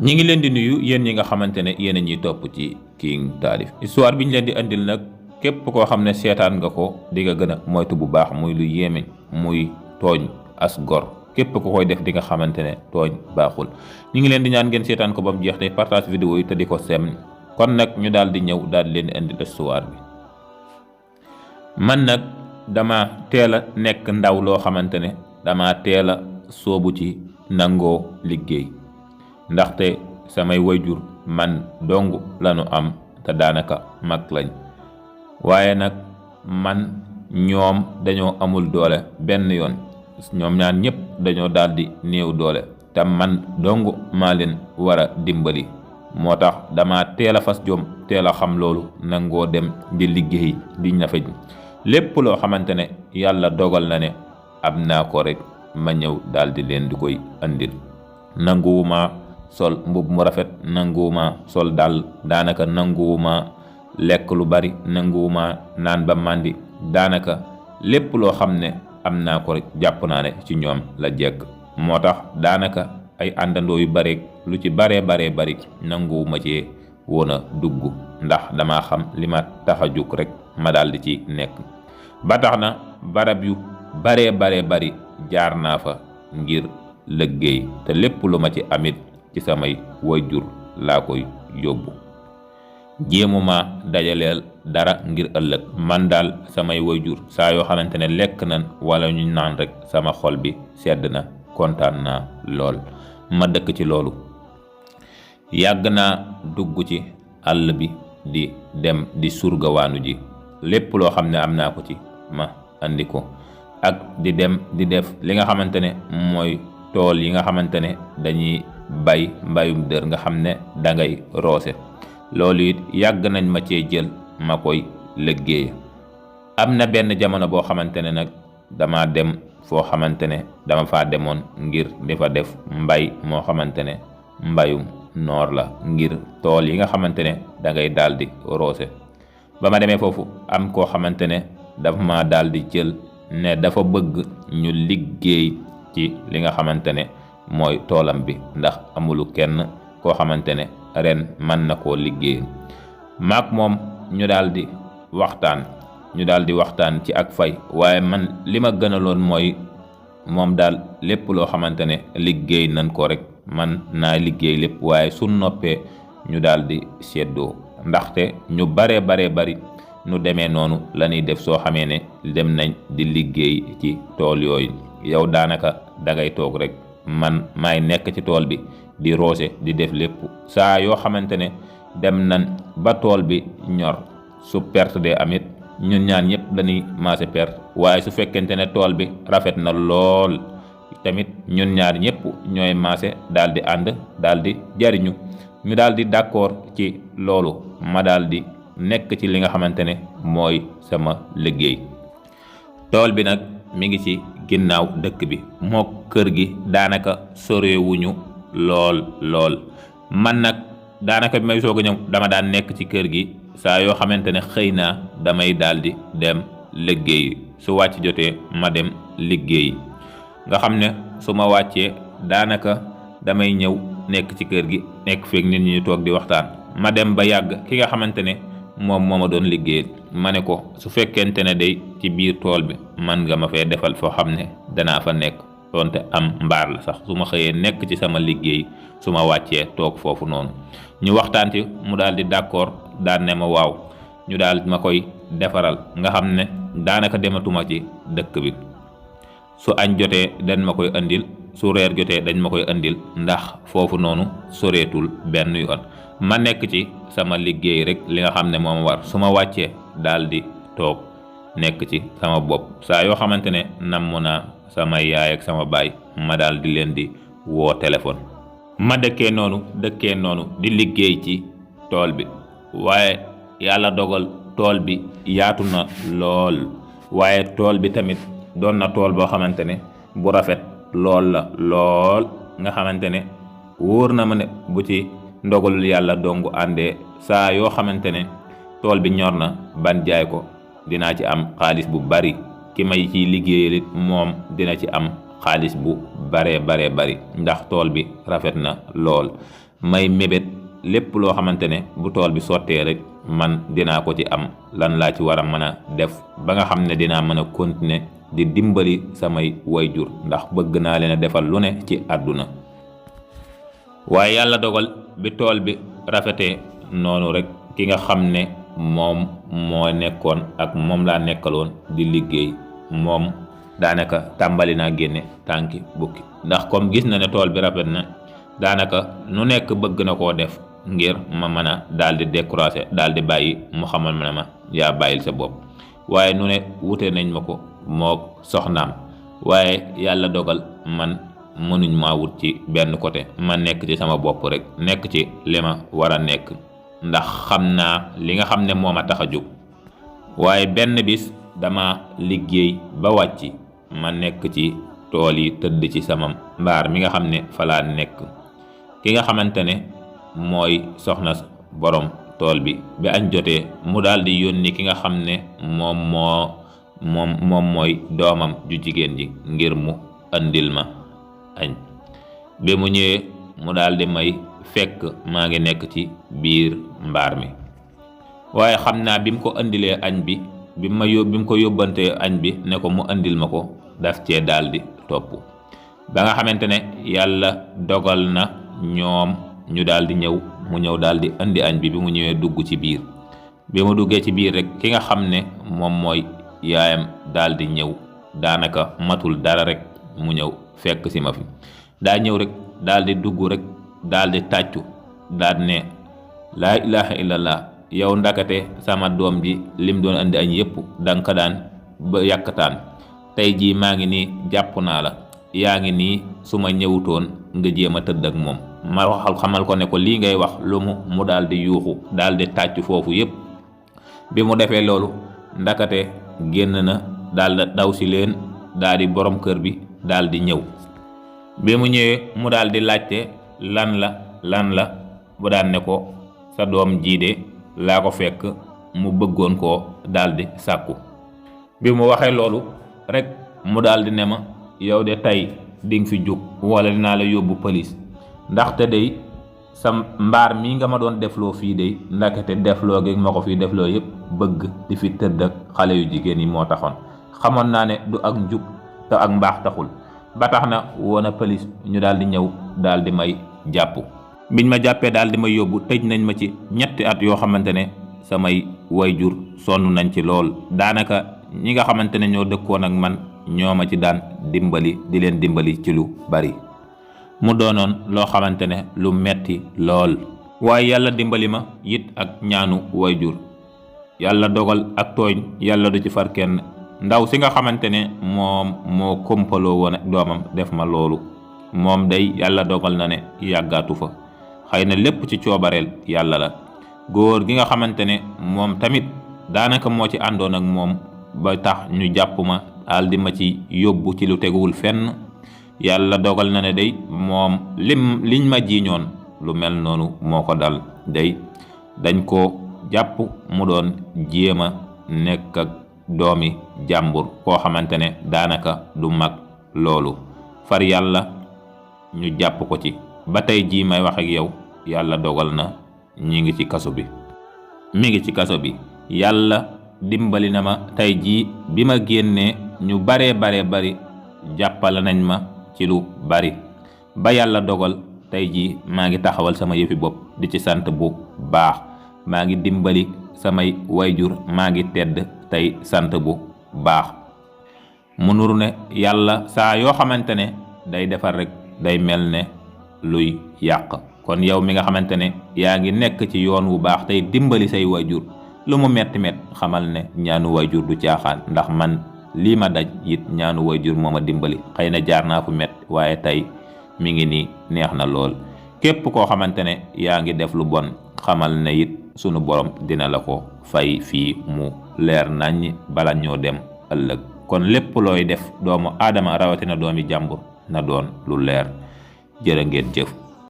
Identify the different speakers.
Speaker 1: ñi ngi leen di nuyu yéen ñi nga xamante ne yéen a ñuy topp ci King Taalif. histoire bi ñu leen di andil nag képp koo xam ne seetaan nga ko di nga gën a moytu bu baax muy lu yéeme muy tooñ as gor képp ku koy def di nga xamante ne tooñ baaxul. ñi ngi leen di ñaan ngeen seetaan ko ba mu jeex te partage vidéo yi te di ko sem kon nag ñu daal di ñëw daal di leen di andil histoire bi. man nag dama teel a nekk ndaw loo xamante ne dama teel a soobu ci nangoo liggéey ndaxte samay wayjur man dong lañu am te daanaka mag lañ waaye nag man ñoom dañoo amul doole benn yoon ñoom ñaan ñëpp dañoo daldi néew doole te man dong maa leen war a dimbali moo tax dama teel a fas jom teel a xam loolu nangoo dem di liggéey di ñafej lépp loo xamante ne yàlla dogal na ne am naa ko rek ma ñëw daldi leen di koy andil. nanguwuma sol mbub mu rafet, nanguwuma sol dal, daanaka nanguwuma lekk lu bari, nanguwuma naan ba màndi, daanaka lépp loo xam ne am naa ko rek jàpp naa ne ci ñoom la jekk moo tax daanaka ay àndandoo yu bare lu ci baree bari nanguwuma ci woon a dugg ndax dama xam li ma tax a jug rek ma daldi ci nekk ba tax na barab yu baree bari jaar naa fa ngir liggéey te lépp lu ma ci amit ci samay wayjur laa koy yóbbu. jéemuma dajaleel dara ngir ëllëg man daal samay wayjur saa yoo xamante ne lekk nan wala ñu naan rek sama xol bi sedd na kontaan naa lool. ma dëkk ci loolu yàgg naa dugg ci àll bi di dem di surgawaanu ji lépp loo xam ne am naa ko ci ma andi ko ak di dem di def li nga xamante ne mooy tool yi nga xamante ne dañuy bay mbayum dër nga xam ne dangay roose loolu it yàgg nañ ma cee jël ma koy liggéey. am na benn jamono boo xamante ne nag dama dem foo xamante ne dama faa demoon ngir di fa def mbay moo xamante ne mbayum noor la ngir tool yi nga xamante ne dangay daldi roose. ba ma demee foofu am koo xamante ne dafa ma daldi jël ne dafa bëgg ñu liggéey ci li nga xamante ne mooy toolam bi ndax amulu kenn koo xamante ne ren mën na koo liggéey. maak moom ñu daldi waxtaan ci ak fay waaye man li ma gënaloon mooy moom daal lépp loo xamante ne liggéey nañ ko rek man naa liggéey lépp waaye su noppee ñu daldi seddoo ndaxte ñu baree bari nu demee noonu la ñuy def soo xamee ne dem nañ di liggéey ci tool yooyu yow daanaka dangay toog rek man maay nekk ci tool bi di roose di def lépp saa yoo xamante ne dem nañ ba tool bi ñor su perte de amit ñun ñaan ñëpp dañuy maase perte waaye su fekkente ne tool bi rafet na lool tamit ñun ñaar ñëpp ñooy maase daldi ànd daldi jariñu ñu daldi d'accord ci loolu ma daldi nekk ci li nga xamante ne mooy sama liggéey. tool bi nag mi ngi ci ginnaaw dëkk bi moo kër gi daanaka sorewuñu lool man nag daanaka bi may soog a ñëw dama daan nekk ci kër gi saa yoo xamante ne xëy naa damay daldi dem liggéey su wàcc jotee ma dem liggéey nga xam ne su ma wàccee daanaka damay ñëw nekk ci kër gi nekk feek nit ñi toog di waxtaan ma dem ba yàgg ki nga xamante ne moom moo ma doon liggéey ma ne ko su fekkente ne day ci biir tool bi man nga ma fee defal foo xam ne danaa fa nekk doonte am mbaar la sax su ma xëyee nekk ci sama liggéey su ma wàccee toog foofu noonu. ñu waxtaan ci mu daal di d'accord daan ne ma waaw ñu daal ma koy defaral nga xam ne daanaka dematuma ci dëkk bi su añ jotee dañ ma koy andil su reer jotee dañ ma koy andil ndax foofu noonu soreetul benn yoon ma nekk ci sama liggéey rek li nga xam ne moom war su ma wàccee daal di toog nekk ci sama bopp saa yoo xamante ne namm naa sama yaay ak sama baay ma daal di leen di woo téléphone. ma dëkkee noonu di liggéey ci tool bi waaye yàlla dogal tool bi yaatu na lool waaye tool bi tamit doon na tool boo xamante ne bu rafet lool la lool nga xamante ne wóor na ma ne bu ci ndogalul yàlla dongu àndee saa yoo xamante ne tool bi ñor na ban jaay ko dinaa ci am xaalis bu bari ki may ciy liggéeyal it moom dina ci am xaalis bu baree bari ndax tool bi rafet na lool. may mébét lépp loo xamante ne bu tool bi sottee rek man dinaa ko ci am lan laa ci war a mën a def ba nga xam ne dinaa mën a continuer di dimbali samay wayjur ndax bëgg naa leen a defal lu ne ci àdduna. waaye yàlla dogal bi tool bi rafetee noonu rek ki nga xam ne moom moo nekkoon ak moom laa nekkaloon di liggéey moom daanaka tàmbali naa génne tànki bukki ndax comme gis na ne tool bi rafet na daanaka nu nekk bëgg na koo def ngir ma mën a daal di décourager daal di bàyyi mu xamal ma ne ma yaa bàyyil sa bopp. waaye nu ne wute nañ ma ko mook soxnaam waaye yàlla dogal man mënuñ maa wut ci benn côté ma nekk ci sama bopp rek nekk ci li ma war a nekk ndax xam naa li nga xam ne moo ma tax a jóg. waaye benn bis dama liggéey ba wàcc ma nekk ci tool yi tëdd ci sama mbaar mi nga xam ne fa laa nekk. ki nga xamante ne mooy soxna borom tool bi añ jotee mu daal di yónni ki nga xam ne moom mooy doomam ju jigéen ji ngir mu andil ma añ. bi mu ñëwee mu daal di may fekk maa ngi nekk ci biir mbaar mi waaye xam naa bi mu ko andilee añ bi bi mu ko yóbbantee añ bi ne ko mu andil ma ko daf cee daal di topp ba nga xamante ne yàlla dogal na ñoom ñu daal di ñëw mu ñëw daal di andi añ bi mu ñëwee dugg ci biir. bi mu duggee ci biir rek ki nga xam ne moom mooy yaayam daal di ñëw daanaka matul dara rek mu ñëw fekk si ma fi daa ñëw rek daal di dugg rek daal di tàccu daal ne laa ilaha illallah yow ndakate sama doom ji lim doon andi añ yépp danga ko daan ba yàkkataan tey jii maa ngi nii jàpp naa la yaa ngi nii su ma ñëwutoon nga jéem a tëdd ak moom. ma waxal xamal ko ne ko lii ngay wax lu mu daal di yuuxu daal di tàccu foofu yépp. bi mu defee loolu ndakate génn na daal di daw si leen daal di borom kër bi daal di ñëw. bi mu ñëwee mu daal di laajte lan la bu daan ne ko sa doom jii de laa ko fekk mu bëggoon koo daal di sàkku. bi mu waxee loolu rek mu daal di ne ma yow de tey dinga fi jóg wala dinaa la yóbbu police ndaxte day sa mbaar mi nga ma doon defloo fii day ndakate defloo gi ma ko fii defloo yépp bëgg di fi tëdd ak xale yu jigéen yi moo taxoon. xamoon naa ne du ak njub te ak mbaax taxul ba tax na woon a police ñu daal di ñëw daal di may jàpp. biñ ma jàppee daal di may yóbbu tëj nañ ma ci 3 at yoo xamante ne samay wayjur sonn nañ ci lool. daanaka ñi nga xamante ne ñoo dëkkoon ak man ñoo ma ci daan dimbali di leen dimbali ci lu bari. mu doonoon loo xamante ne lu metti lool. waaye yàlla dimbali ma it ak ñaanu wayjur. yàlla dogal ak tooñ yàlla du ci far kenn. ndaw si nga xamante ne moom moo kompaloo woon ak doomam def ma loolu moom day yàlla dogal na ne yàggaatu fa xëy na lépp ci coobareel yàlla la. góor gi nga xamante ne moom tamit daanaka moo ci àndoon ak moom ba tax ñu jàpp ma daal di ma ci yóbbu ci lu teguwul fenn yàlla dogal na ne day moom liñ ma jiiñoon lu mel noonu moo ko dal day dañ ko jàpp mu doon jéem a nekk ak doomi jàmbur koo xamante ne daanaka du mag loolu far yàlla ñu jàpp ko ci ba tey jii may wax ak yow yàlla dogal na ñi ngi ci kaso bi mi ngi ci kaso bi. yàlla dimbali na ma tey jii bi ma génnee ñu bari jàppale nañ ma ci lu bari ba yàlla dogal tey jii maa ngi taxawal sama yëfi bopp di ci sant bu baax. maa ngi dimbali samay wayjur maa ngi tedd tey sant bu baax. mu nuru ne yàlla saa yoo xamante ne day defar rek day mel ne luy yàq. kon yow mi nga xamante ne yaa ngi nekk ci yoon wu baax tey dimbali say wayjur lu mu metti xamal ne ñaanu wayjur du caaxaan ndax man lii ma daj it ñaanu wayjur moo ma dimbali. xëy na jaar naa fu metti waaye tey mi ngi nii neex na lool. képp koo xamante ne yaa ngi def lu bon xamal ne it sunu borom dina la ko fay fii mu leer nañ bala ñoo dem ëllëg. kon lépp looy def doomu aadama rawatina doomi jàmbur na doon lu leer. jërë ngeen jëf.